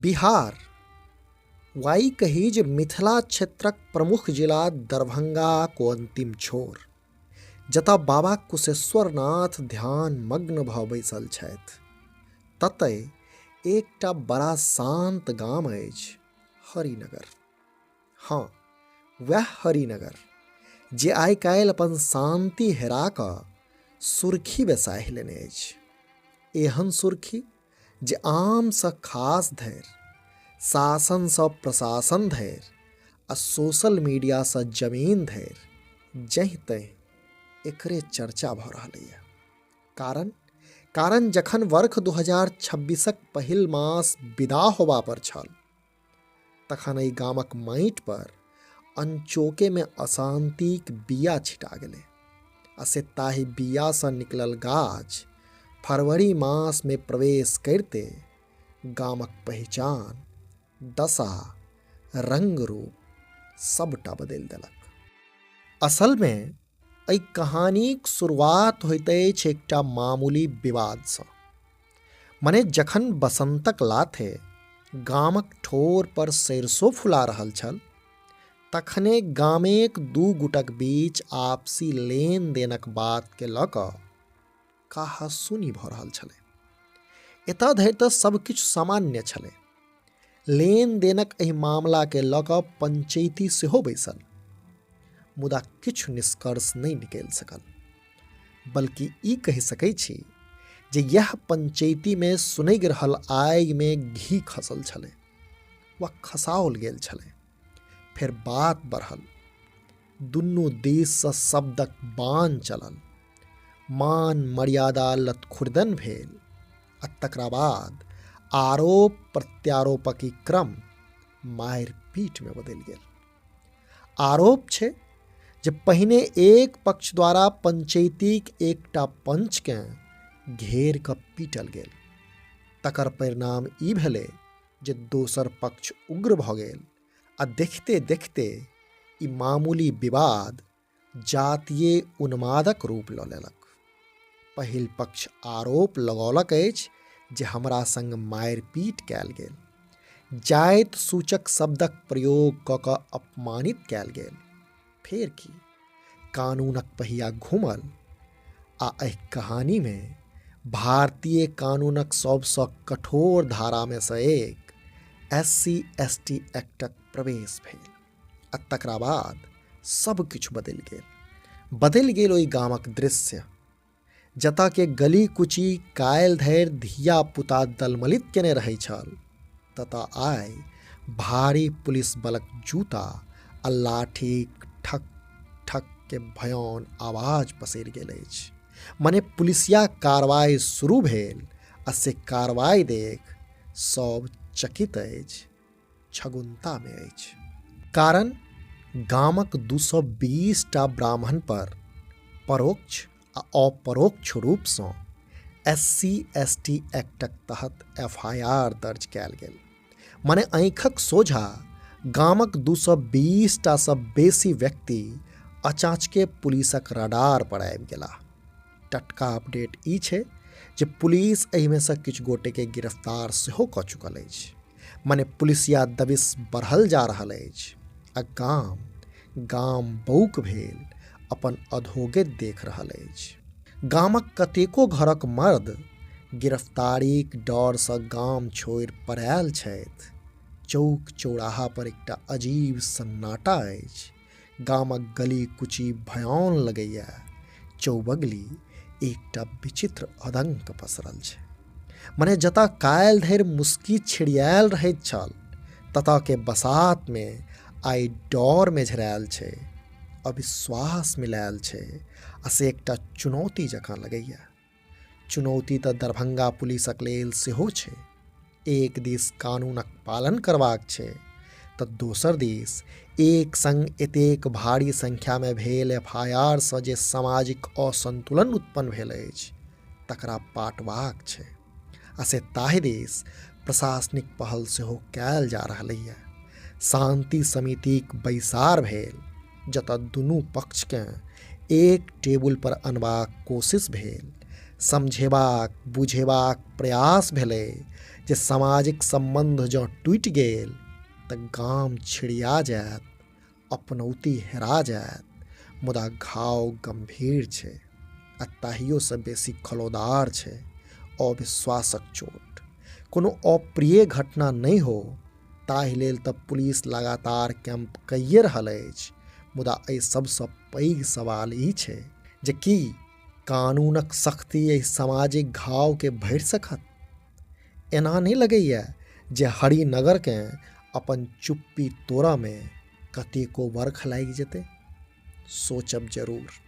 बिहार वा ई कही जे मिथिला क्षेत्रक प्रमुख जिला दरभंगाक ओ अन्तिम छोर जतऽ बाबा कुशेश्वरनाथ ध्यानमग्न भऽ बैसल छथि ततय एकटा बड़ा शान्त गाम अछि हरिनगर। हँ वएह हरिनगर जे आइ काल्हि अपन शान्ति हेरा कऽ सुर्खी बेसाहि लेने अछि। एहन सुर्खी जे आमसँ खास धरि, शासनसँ प्रशासन धरि आ सोशल मीडियासँ जमीन धरि जहिं तहिं एकरे चर्चा भऽ रहलैए। कारण कारण जखन वर्ष 2026क पहिल मास विदा होबा पर छल तखन एहि गामक माटि पर अनचोकेमे अशान्तिक बीया छिटा गेलै आ से ताहि बीयासँ निकलल गाछ फरवरी मासमे प्रवेश करिते गामक पहिचान, दशा, रंग रूप सबटा बदलि देलक। असलमे एहि कहानीक शुरुआत होइत अछि एकटा मामूली विवादसँ। मने जखन बसन्तक लाथे गामक ठोर पर सरिसो फुला रहल छल तखने गामेक दू गुटक बीच आपसी लेन-देनक बातके लऽ कऽ कहासुनी भऽ रहल छलै। एतऽ धरि तऽ सब किछु सामान्य छलै। लेन-देनक एहि मामलाके लऽ कऽ पंचैती सेहो बैसल, मुदा किछु निष्कर्ष नहि निकलि सकल। बल्कि ई कहि सकै छी जे यैह पंचैतीमे सुनगि रहल आगिमे घी खसल छलै वा खसाओल गेल छलै। फेर बात बढ़ल, दुनू दिससँ शब्दक बाण चलल, मान मर्यादा लतखुर्दन भेल आ तकरा बाद आरोप प्रत्यारोपक ई क्रम मारि पीटमे बदलि गेल। आरोप छै जे पहिने एक पक्ष द्वारा पंचैतीक एकटा पंचकेँ घेर कऽ पीटल गेल, तकर परिणाम ई भेलै जे दोसर पक्ष उग्र भऽ गेल आ देखिते देखिते ई मामूली विवाद जातीय उन्मादक रूप लऽ लेलक। पहिल पक्ष आरोप लगौलक अछि जे हमरा संग मारि-पीट कयल गेल, जाति सूचक शब्दक प्रयोग कऽ कऽ अपमानित कयल गेल। फेर की, कानूनक पहिया घूमल आ एहि कहानीमे भारतीय कानूनक सबसँ कठोर धारामे सँ एक एस सी एस टी एक्टक प्रवेश भेल आ तकरा बाद सब किछु बदलि गेल। बदलि गेल ओहि गामक दृश्य जतऽ के गली कुची काल्हि धरि धिया पुता दलमलित केने रहै छल ततऽ आइ भारी पुलिस बलक जूता आ लाठीक ठक ठक के भयाउन आवाज पसरि गेल अछि। मने पुलिसिया कार्रवाई शुरू भेल आ से कार्रवाई देख सब चकित अछि, छगुन्तामे अछि। कारण गामक 220 टा ब्राह्मण पर परोक्ष आ अपरोक्ष रूपसँ एस सी एस टी एक्टक तहत एफ I R दर्ज कयल गेल। मने आँखिक सोझा गामक 220 टा सँ बेसी व्यक्ति अचाचके पुलिसक रडार पर आबि गेलाह। टटका अपडेट ई छै जे पुलिस एहिमे सँ किछु गोटेके गिरफ्तार सेहो कऽ चुकल अछि। मने पुलिसिया दबिश बढ़ल जा रहल अछि आ गाम गाम बौक भेल अपन अधोगति देख रहल अछि। गामक कतेको घरक मर्द गिरफ्तारीक डरसँ गाम छोड़ि पड़ायल छथि। चौक चौराहा पर एकटा अजीब सन्नाटा अछि। गामक गली कुची भयाउन लगैए। चौबगली एकटा विचित्र आदंक पसरल छै। मने जतऽ काल्हि धरि मुस्की छिड़ियायल रहैत छल ततऽ के बसातमे आइ डर मेझरायल छै, अविश्वास मिलायल छै आ से एकटा चुनौती जकाँ लगैए। चुनौती तऽ दरभंगा पुलिसक लेल सेहो छै। एक दिस कानूनक पालन करबाक छै तऽ दोसर दिस एक संग एतेक भारी संख्यामे भेल एफ I R सँ जे सामाजिक असंतुलन उत्पन्न भेल अछि तकरा पाटबाक छै आ से ताहि दिस प्रशासनिक पहल सेहो कयल जा रहलैए। शान्ति समितिक बैसार भेल जतऽ दुनू पक्षकेँ एक टेबुल पर अनबाक कोशिश भेल, समझेबाक बुझेबाक प्रयास भेलै जे सामाजिक सम्बन्ध जँ टूटि गेल तऽ गाम छिड़िया जायत, अपनौती हेरा जायत। मुदा घाव गम्भीर छै आ ताहियोसँ बेसी खलोदार छै अविश्वासक चोट। कोनो अप्रिय घटना नहि हो ताहि लेल तऽ पुलिस लगातार कैंप कइए रहल अछि, मुदा एहि सबसँ पैघ सवाल ई छै जे की कानूनक सख्ती एहि सामाजिक घावके भरि सकत? एना नहि लगैए जे हरिनगरकेँ अपन चुप्पी तोड़ऽमे कतेको बरख लागि जेतै? सोचब जरूर।